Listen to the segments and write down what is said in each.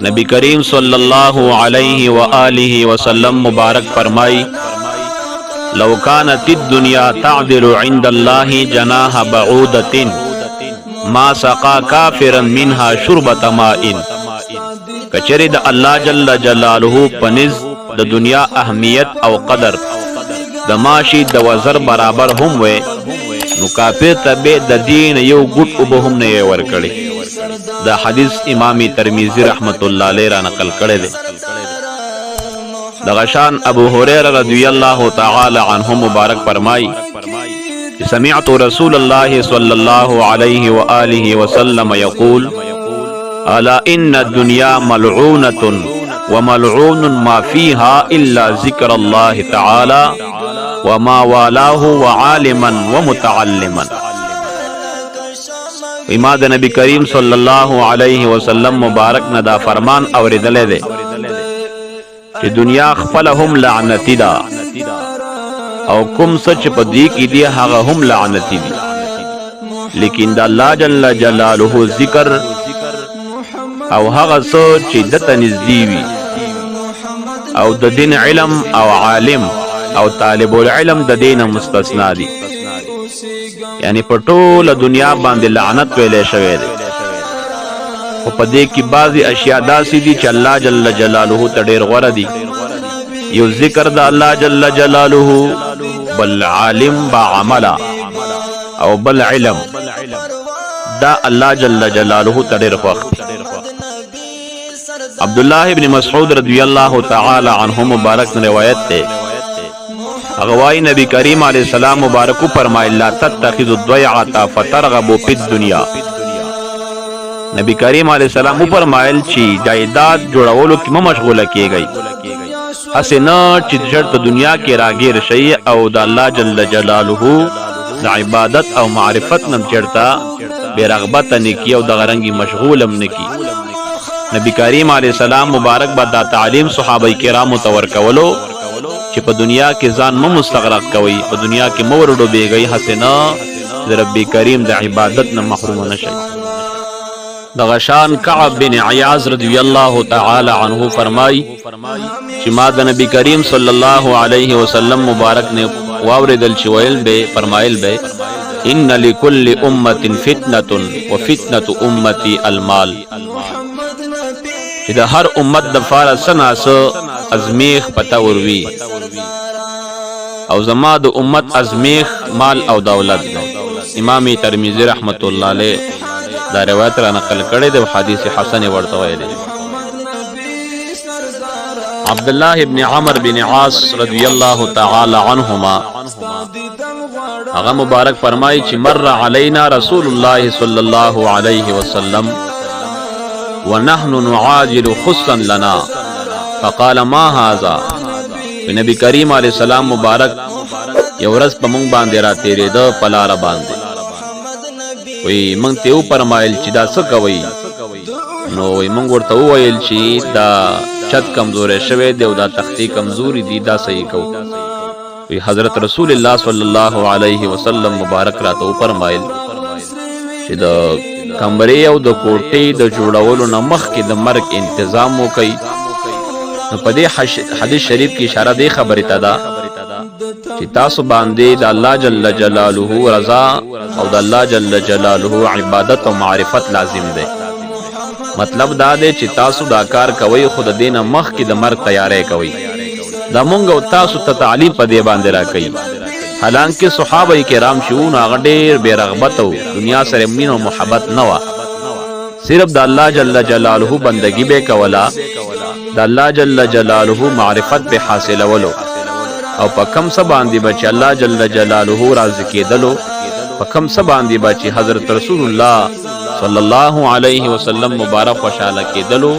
نبی کریم صلی الله علیه و آله وسلم مبارک فرمای، لو كانت الدنيا تعدل عند الله جناح بعودة ما سقا کافرا منها شربة ماء. کچری د الله جل جلاله پنز د دنیا اهمیت او قدر د ماشي د وزر برابر هم وې، نو کافر ته به د دین یو ګټ وبه هم نه ورکړي. دا حدیث امام ترمذی رحمت الله علیه را نقل کړی دی. دغه شان ابو هريره رضی الله تعالی عنہ مبارک فرمای، سمعت رسول الله صلی الله علیه وآله وسلم یقول، الا ان الدنيا ملعونة وملعون ما فيها الا ذکر الله تعالی وما والاه وعالما ومتعلما. ما د نبی کریم صلی الله علیه وسلم مبارک نه دا فرمان اوریدلې ده چې دنیا خپل هم لعنتی ده او کوم څه چې په دې کې دی هغه هم لعنتی دي، لیکن د الله جل جلاله ذکر او هغه څه چې د ته نږدې وي او د دین علم او عالم او طالب العلم د دین مستثنا دي. یعنی په ټوله دنیا باندې لعنت ویلی شوی دی، خو په دې کې بعضې اشیاء داسې دي چې الله جل جلاله ته ډېر غوره دي. یو ذکر د الله جل جلاله، بل عالم با عمله او بل علم، دا الله جل جلاله ته ډېر خوښ دی. عبد الله ابن مسعود رضی الله تعالی عنہ مبارک روایت ده، هغه وای نبی کریم علیه السلام مبارک فرمایل، لا تتخذوا الضيعه فترغبوا في الدنيا. نبی کریم علیه السلام فرمایل چې جایداد جوړولو کې مه مشغوله کیږئ، هسې نه چې چېرته دنیا کې راګیر شئ او د الله جل جلاله د عبادت او معرفت نم چېرته بې رغبته نه کي او دغه رنګي مشغول هم نه کي. نبی کریم علیه السلام مبارک به دا تعلیم صحابه کرامو ته ورکولو چې په دنیا کې ځان مه مستغرق کوئ، په دنیا کې مه ورډوبېږئ، هسې نه د رب کریم د عبادت نه محروم نه شئ. دغه شان کعب بن عیاض رضی الله تعالی عنہ فرمای چې ما د نبی کریم صلی الله علیه وسلم مبارک نه واوریدل چې ویل به فرمایل به، ان لكل امه فتنه وفتنه امتي المال. چې د هر امت د فاره څه ناڅه ازمیخ پته وروي او زما د امت ازمیخ مال او دولت دی. امام ترمذی رحمت الله علیه دا روایت را نقل کړی دی او حدیث حسن ورته ویلی. عبد الله ابن عمر بن عاص رضی الله تعالی عنهما هغه مبارک فرمایي چې مر علینا رسول الله صلی الله علیه وسلم ونحن نعاجل خصا لنا فقال ما هذا. نبی کریم علیه السلام مبارک یو ورځ په مونږ باندې را تېرېده په لاره باندې، وی مونږ ته وفرمایل چې دا څه کوئ؟ نو وی مونږ ورته وویل چې دا چت کمزوری شوی دی او دا تختې کمزوري دي، دا صحیح کوو. وی حضرت رسول الله صلی الله علیه وسلم مبارک راته وفرمایل چې د کمرې او د کوټې د جوړولو نه مخکې د مرګ انتظام وکئ. نو په دې حدیث شریف کې اشاره دې خبرې ته ده چې تاسو باندې د الله جل جلاله رضا او د الله جل جلاله عبادت او معرفت لازم دی. مطلب دا دی چې تاسو دا کار کوئ خو د دې نه مخکې د مرګ تیاری کوئ. دا مونږ او تاسو ته تعلیم په دې باندې راکوي. حالانکه صحابه کرام چې وو نو هغه ډېر بې رغبته وو، دنیا سره مینه او محبت نه وه، صرف د الله جل جلاله بندگی به کوله، د الله جل جلاله معرفت به حاصلولو او په کم څه باندې به چې الله جل جلاله راضي کېدلو، په کم څه باندې به چې حضرت رسول الله صلی الله علیه وسلم مبارک خوشحاله کېدلو،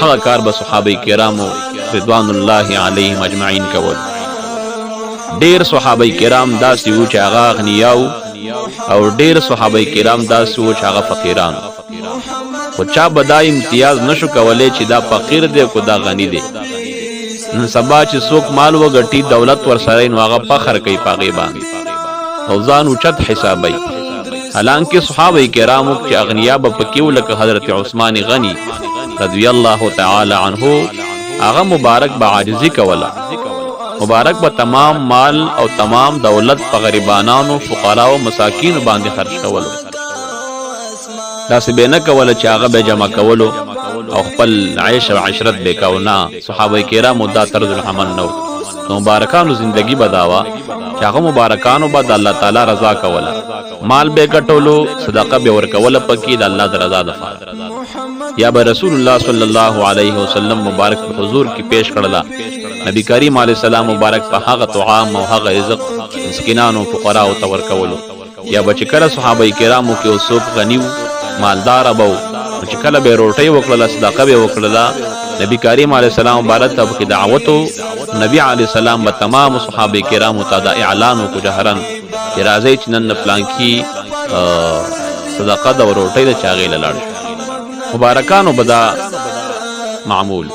هغه کار به صحابه کرامو رضوان الله علیهم اجمعین کول. ډیر صحابه کرام داسې وو چې هغه اغنیا وو او ډیر صحابه کرام داسې وو چې هغه فقیران، خو چا به دا امتیاز نشو کولی چې دا فقیر دی کو دا غنی دی. نن سبا چې څوک مال وګټي دولت ورسره نو هغه فخر کوي په هغې باندې او ځان اوچت حسابوي. حالانکه صحابه کرامو چې اغنیا به پکې وو لکه حضرت عثمان غني رضی الله تعالی عنه هغه مبارک به عاجزي کوله، مبارک به تمام مال او تمام دولت په غریبانانو، فقراو، مساکینو باندې خرچ کولو. داسې به نه کوله چې هغه به جمع کولو او خپل عیش او عشرت به کاوه، نه، صحابه کرامو دا طرز العمل نه و. د مبارکانو زندگی به دا وه چې هغه مبارکانو به د الله تعالی رضا کوله، مال به ګټولو، صدقه به ورکوله پکې د الله د رضا لپاره. یا به رسول الله صلی الله علیه وسلم مبارک په حضور کې پیش کړله، نبی کریم علیه السلام مبارک په هغه طعام او هغه رزق مسکینانو فقراو ته ورکولو. یا به چې کله صحابه کرامو کې یو څوک غني و، مالدار به و، نو چې کله به روټۍ وکړله، صدقه به وکړله، نبی کریم علیه السلام مبارک ته پکې دعوت و، نبی علیه السلام به تمام صحابه کرامو ته دا اعلان وکړو جهرا چې راځئ چې نن د پلانکي صدقه ده او روټۍ ده چې هغې له لاړ شو. مبارکانو به دا معمول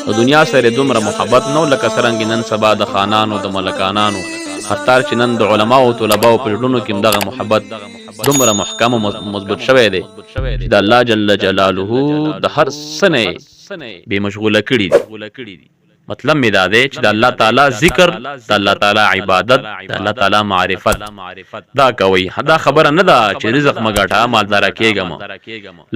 د دنیا سره دومره محبت نه و لکه څرنګه نن سبا د خانانو د ملکانانو، حتی چې نن د علماو او طلباو په زړونو کې هم دغه محبت دومره محکم او مضبوط شوی دی چې د الله جل جلاله د هر څه نه یې بې مشغوله کړي دي. مطلب مې دا دی چې د الله تعالی ذکر، د الله تعالی عبادت، د الله تعالی معرفت دا کوئ. دا خبره نه ده چې رزق مه ګټه مالداره کېږه مه.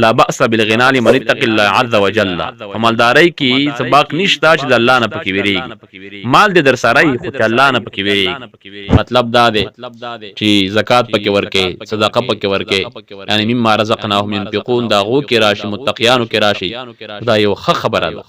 لا بأس بالغنا لمن اتقی الله عز وجل، په مالدارۍ کې څه باک نشته چې د الله نه پکې وېرېږي. مال دې درسره وي خو چې الله نه پکې وېرېږي. مطلب دا دی چې زکات پکې ورکړې، صدقه پکې ورکړې، یعنې مما رزقناهم ينفقون د هغو کې راشي، متقیانو کې راشي، دا یوه ښه خبره ده.